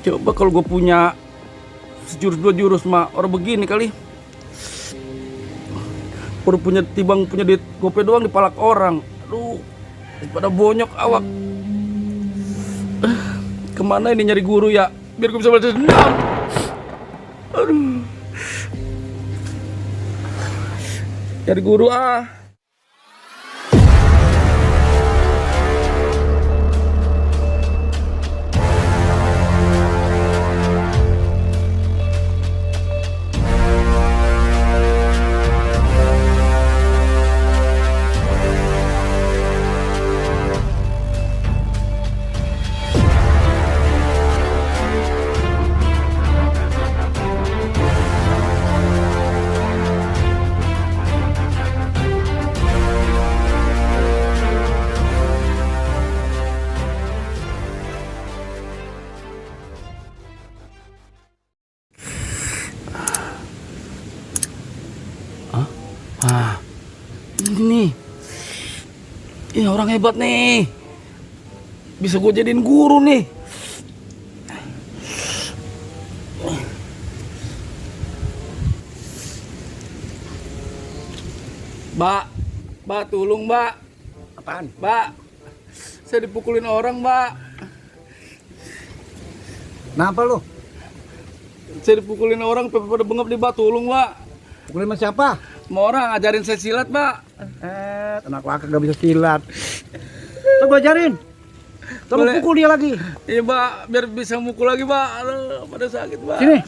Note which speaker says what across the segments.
Speaker 1: Coba kalau gue punya sejurus dua jurus mah orang begini kali. Udah punya timbang punya duit gope doang dipalak orang. Aduh, pada bonyok awak. Kemana ini nyari guru ya? Biar gue bisa balas dendam. Aduh. Cari guru ah. Ini orang hebat nih, bisa gue jadiin guru nih. Mbak, tolong mbak.
Speaker 2: Apaan?
Speaker 1: Mbak, saya dipukulin orang mbak.
Speaker 2: Kenapa lu?
Speaker 1: Saya dipukulin orang, pada bengap nih mbak, tolong mbak.
Speaker 2: Pukulin sama siapa?
Speaker 1: Mau orang ngajarin saya silat mbak.
Speaker 2: Anak laki gak bisa silat. Tuh gua ajarin. Tolong
Speaker 1: Boleh.
Speaker 2: pukul dia lagi.
Speaker 1: Iya mbak, biar bisa mukul lagi mbak. Aduh, pada sakit mbak.
Speaker 2: Sini.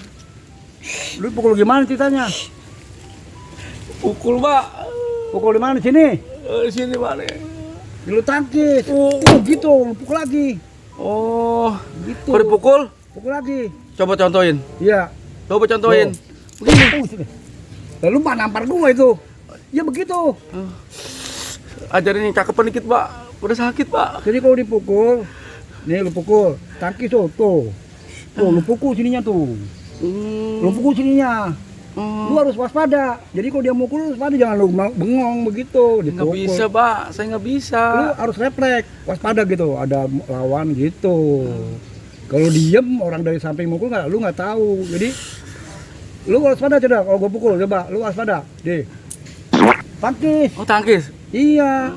Speaker 2: Lu pukul gimana ceritanya?
Speaker 1: Pukul mbak.
Speaker 2: Pukul di mana? Sini.
Speaker 1: Sini mbak nih.
Speaker 2: Lu tangkis. Gitu, lu pukul lagi.
Speaker 1: Oh,
Speaker 2: Gitu.
Speaker 1: kok dipukul?
Speaker 2: Pukul lagi.
Speaker 1: Coba contohin.
Speaker 2: Iya.
Speaker 1: Coba contohin.
Speaker 2: Begini. Sini. Lu mah nampar gua itu. Ya begitu.
Speaker 1: Ajarin yang cakepan dikit mbak. Udah sakit mbak.
Speaker 2: Jadi kalau dipukul, nih lu pukul, tangkis tuh. Tuh, lu pukul sininya tuh. Lu pukul sininya. Lu harus waspada. Jadi kalau dia mukul lu waspada, jangan lu bengong begitu.
Speaker 1: Nggak
Speaker 2: Dipukul.
Speaker 1: bisa mbak, saya nggak bisa.
Speaker 2: Lu harus refleks, waspada gitu. Ada lawan gitu. Kalau diem orang dari samping mukul nggak, lu nggak tahu. Jadi lu waspada coba. Kalau gua pukul coba, lu waspada. Deh. Tangkis.
Speaker 1: Oh tangkis?
Speaker 2: Iya.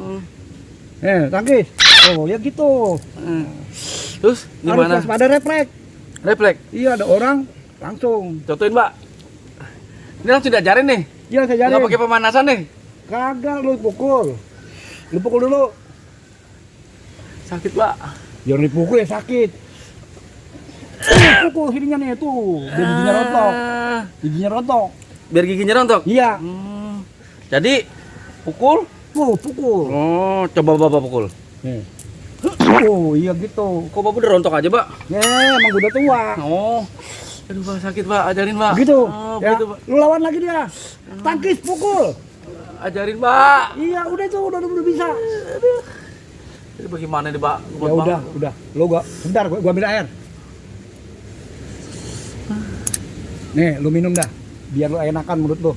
Speaker 2: Tangkis. Oh ya gitu.
Speaker 1: Terus
Speaker 2: Harus
Speaker 1: gimana?
Speaker 2: waspada, refleks.
Speaker 1: Refleks?
Speaker 2: Iya, ada orang langsung.
Speaker 1: Contohin mbak. Ini langsung diajarin nih?
Speaker 2: Iya, saya
Speaker 1: Nggak pakai pemanasan nih?
Speaker 2: Kagak, lu pukul. Lu pukul dulu.
Speaker 1: Sakit mbak.
Speaker 2: Jangan dipukul ya sakit. Pukul sininya nih tuh. Biar giginya rontok. Giginya rontok.
Speaker 1: Biar giginya rontok?
Speaker 2: Iya.
Speaker 1: Jadi pukul?
Speaker 2: Pukul.
Speaker 1: Oh, coba bapak pukul.
Speaker 2: Nih. Oh, iya gitu.
Speaker 1: Kok bapak udah rontok aja mbak?
Speaker 2: Emang udah tua.
Speaker 1: Oh, aduh mbak sakit mbak, ajarin mbak.
Speaker 2: Gitu.
Speaker 1: Oh,
Speaker 2: Ya,
Speaker 1: begitu mbak.
Speaker 2: lu lawan lagi dia. Tangkis, pukul.
Speaker 1: Ajarin mbak.
Speaker 2: Iya, udah itu, udah bisa.
Speaker 1: Ini bagaimana nih mbak?
Speaker 2: Ya udah. Lu gua sebentar, gua ambil air. Nih, lu minum dah. Biar lu enakan menurut lu.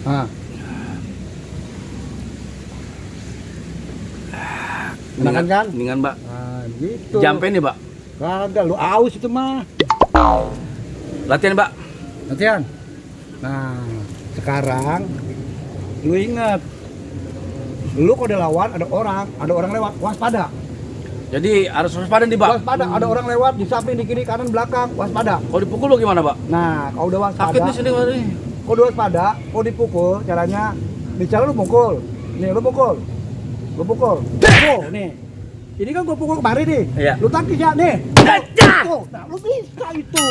Speaker 2: Nah. Enakan kan?
Speaker 1: Mendingan mbak.
Speaker 2: Nah, gitu.
Speaker 1: Jampe nih mbak.
Speaker 2: Kagak, lu aus itu mah.
Speaker 1: Latihan mbak.
Speaker 2: Latihan. Nah, sekarang lu ingat. Lu kalau ada lawan, ada orang lewat, waspada.
Speaker 1: Jadi harus waspada nih mbak.
Speaker 2: Waspada, ada orang lewat di samping, di kiri, kanan, belakang, waspada.
Speaker 1: Kalau dipukul bagaimana mbak?
Speaker 2: Nah, kalau udah waspada,
Speaker 1: Sakit nih sini mbak.
Speaker 2: kalau udah waspada, kalau dipukul, caranya, nih cara lu pukul. Nih, lu pukul. Oh, nih. Ini kan gua pukul kemarin nih.
Speaker 1: Iya.
Speaker 2: Lu tangkis ya, nih. Oh, nah, lu bisa itu.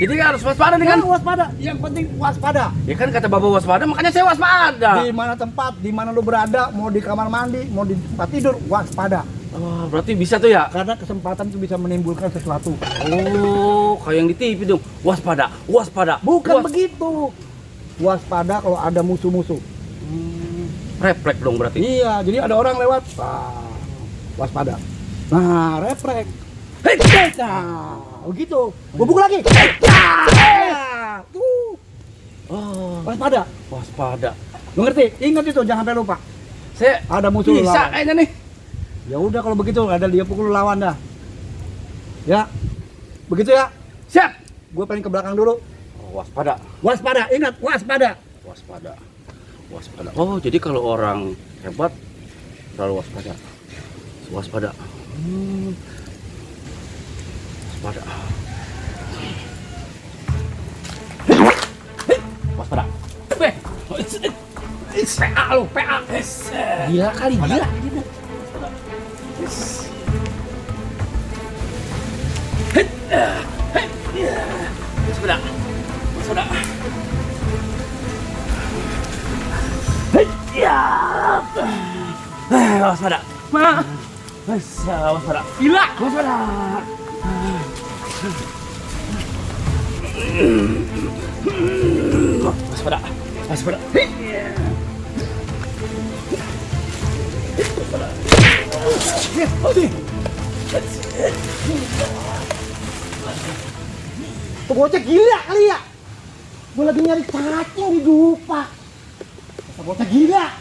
Speaker 1: Jadi harus waspada nih kan?
Speaker 2: Kan waspada, yang penting waspada.
Speaker 1: Ya kan kata bapak waspada, makanya saya waspada.
Speaker 2: Di mana tempat, di mana lu berada, mau di kamar mandi, mau di tempat tidur, waspada.
Speaker 1: Oh, berarti bisa tuh ya?
Speaker 2: Karena kesempatan itu bisa menimbulkan sesuatu.
Speaker 1: Oh, kayak yang di TV dong. Waspada.
Speaker 2: Bukan begitu. Waspada kalau ada musuh-musuh.
Speaker 1: Refleks dong berarti.
Speaker 2: Iya, jadi ada orang lewat, waspada. Nah, refleks. Nah, begitu. Gua pukul lagi. Tuh.
Speaker 1: Oh,
Speaker 2: waspada.
Speaker 1: Waspada.
Speaker 2: Lu ngerti? Ingat itu, jangan sampai lupa.
Speaker 1: Saya
Speaker 2: Ada musuh lu
Speaker 1: bisa
Speaker 2: lawan.
Speaker 1: kayaknya nih.
Speaker 2: Ya udah kalau begitu ada dia pukul lu lawan dah. Ya. Begitu ya.
Speaker 1: Siap.
Speaker 2: Gue pengen ke belakang dulu.
Speaker 1: Oh, waspada.
Speaker 2: Waspada, ingat waspada.
Speaker 1: Waspada. Waspada. Oh, jadi kalau orang hebat selalu waspada. Waspada. Waspada. Waspada. PA lu, PA. Gila kali, gila. Waspada. Waspada. Ya. Waspada. Waspada. Gila. Waspada. Waspada. Waspada.
Speaker 3: Tuh bocah gila kali ya. Gue lagi nyari cacing di dupa. Bocah gila.